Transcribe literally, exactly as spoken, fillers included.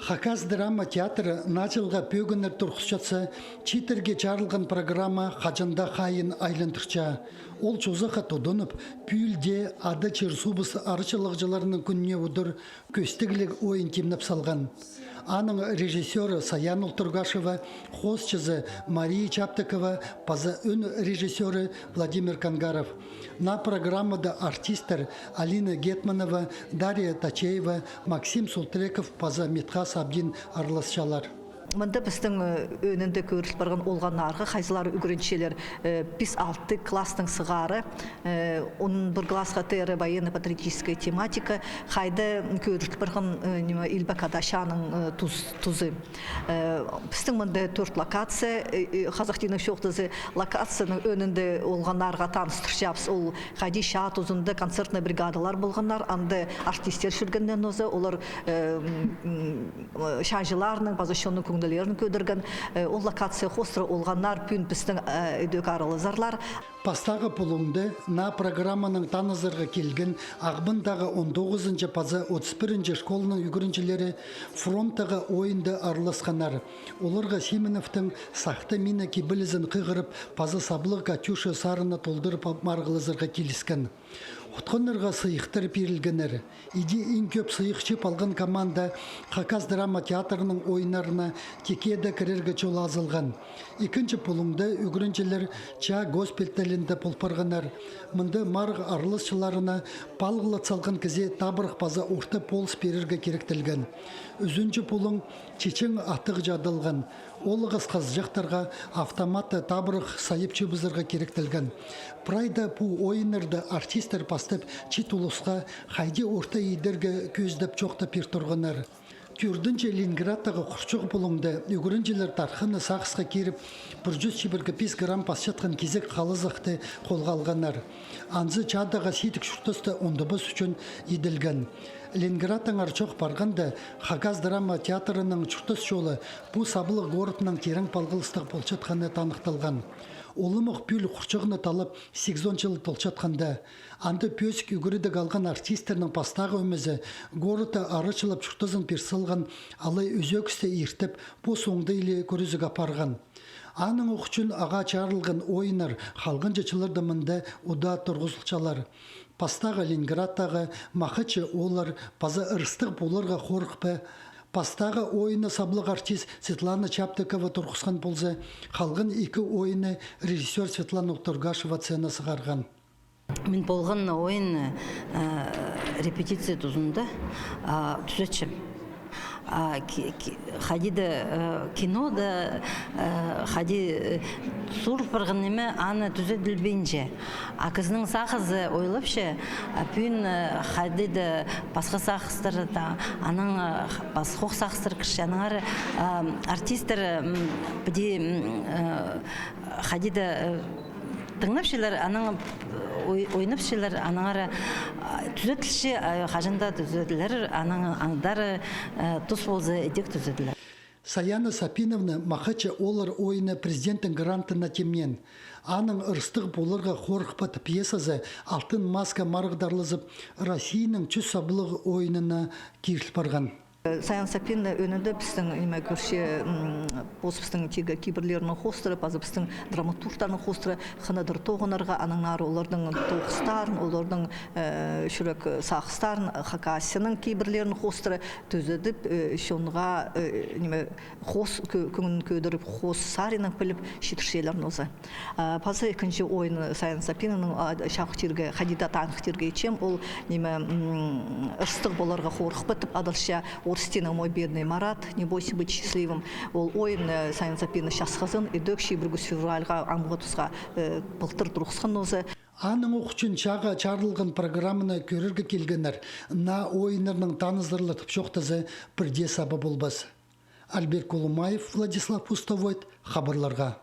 Хакас драма театры наа чылға пӧгіннер турғысчатса, чииттерге чарылған программа хаҷан даа хайиин айландырча. Ол чозахха тудынып, пӱӱлде Ада чир-суубыс арачылағҷыларының кӱніне удур кӧстігліг ойын тимнеп салған. Аның режиссёры Саяна Ултургашева, хоосчызы Мария Чаптыкова паза ӱн режиссёры Владимир Кангаров. Наа программада артисттер Алина Гетманова, Дарья Тачеева, Максим Султреков паза Митхас Абдин араласчалар. Мында пістің, э, ӧӧнінде кӧріл парған олғаннарға, хайзылары ӱгренчелер, э, пис-алты класстың сығара, э, он пір классха теере военно-патриотическая тематика, хайда кӧріл парған, э, ниме, Илбек Ада чааның, э, тус-, тузы. Э, пістің мында тӧрт локация, э, э, хазах тілінең чоохтаза, локацияның ӧӧнінде олғаннарға таныстырчабыс. Ол хайди чаа тузында концертный бригадалар полғаннар, анда артисттер чӧргеннер нооза, олар, э, м, м, чааҷыларның паза чонның кӧңнілерін кӧдірген, э, ол локация хоостыра олғаннар пӱӱн пістің, э, ідӧк аралазарлар. Пастағы пулуңда наа программанаң танызарға килген Ағбандағы он тоғызынҷы паза отыс пірінҷі школаның ӱгренҷілері фронттағы ойында араласханнар. Оларға Симоновтың сахта мина кибелізін хығырып, паза саблығ Катюша сарыны толдырып ап-, марығлазарға киліскен. Утханнарға сыйыхтар пирілгеннер. Иди иң кӧп сыйых чыып алған команда Хакас драма театрының ойыннарына тикееде кірерге чол азылған. Ікінҷі пулуңда ӱгренҷілер чаа госпитальында пол парғаннар. Мында марығ араласчыларына палғалат салған кізее табырах паза орта полыс пирерге киректелген. Ӱзінҷі пулуң чечең аттығ чадылған. Ол ағас хызыҷахтарға автоматты табырах сайып чыыбызарға киректелген. Прайда пу ойыннарда артисттер пастап чиит улусха хайди орта идерге кӧзідіп чоохтап пир турғаннар. Тӧртінҷі Ленинградтағы хурчағ пулуңда ӱгренҷілер тархынны сағысха киріп, пір чӱс чибіргі пис грамм пасчатхан кизек халызахты холға алғаннар. Анзы чаадағы сидік чуртаста ундубас ӱчӱн иділген. Ленинградтаңар чоох парғанда, Хакас драма театрының чуртас чолы пу саблығ городнаң тирең палғалыстығ полчатханы таныхталған. Улымох пӱӱл хурчағны таллап сигізон чыл толчатханда, анда пӧзік ӱгредіг алған артисттернің пастағы ӧмезі городта арачылап чуртазын пир салған алай ӱзӧкісті иртіп, пос оңдайлығ кӱрезіг апарған. Аның ох ӱчӱн ағаа чарылған ойыннар халғанҷы чылларда мында удаа турғызылчалар. Пастағы Ленинградтағы «Махачы ооллар» паза «Ырыстығ пуларға хорыхпа». Пастағы ойынны саблығ артист Светлана Чаптыкова турғысхан полза, халған ікі ойынны режиссёр Светлана Ултургашева сценаа сығарған. Мин полған ойын, э, репетиция тузында, а, тӱзетчем. А, ки-, ки-, хайди даа, э, кинода, э, хайди, э, сурыл парған ниме, аны тӱзеділбинче. А кізінің сағызы ойлапча, а пӱӱн, э, хайди даа пасха сағыстар, та, анаң, э, пасха ох сағыстар кірче. Аннаңар, э, артисттер, м, піди, м, э, хайди даа, э, тыңнапчалар, анаң ой-, ойнапчалар, аннаңар, а, тӱзеділче, а, хаҷан даа тӱзеділер, анаң андар, э, тус полза, идӧк тӱзеділер. Саяна Сапиновна «Махачы ооллар» ойыны президенттің грантына тимнеен. Аның «Ырыстығ пуларға хорыхпа» пьесазы «Алтын маска» марығда аралазып, Россияның чӱс саблығ ойынына киріл парған. Саяна Сапиновна ӧӧнінде пістің, ниме, кӧрче, м, пос пістің тигі кибірлернең хоостыра, паза пістің драматургтарның хоостыра хынадыр тоғынарға, аннаңар олардың тоғыстарын, олардың, э, чӱрек сағыстарын, Хакасияның кибірлерін хоостыра тӱзедіп, э, чонға, э, ниме, хоос кӧ-, кӧңнін кӧдіріп, хоос саринаң піліп читірчелер нооза. А, паза ікінҷі ойын Саяна Сапиновнаның, а, чоохтирға, хайди даа таныхтирға итчем, ол, ниме, м, «Ырыстығ пуларға хорыхпа» тіп адалча, орыс тілінең «Мой бедный Марат», «Не бойся быть счастливым». Ол ойын, э, Саяна Сапиновна часхазын, идӧк чибіргі февральға амғы тусха, э, пылтыр турғысхан нооза. Аның ох ӱчӱн чааға чарылған программаны кӧрерге килгеннер наа ойыннарнаң танызарлар тіп чоохтаза, пір дее саба полбас. Альберт Кулумаев, Владислав Пустовойт, хабарларға.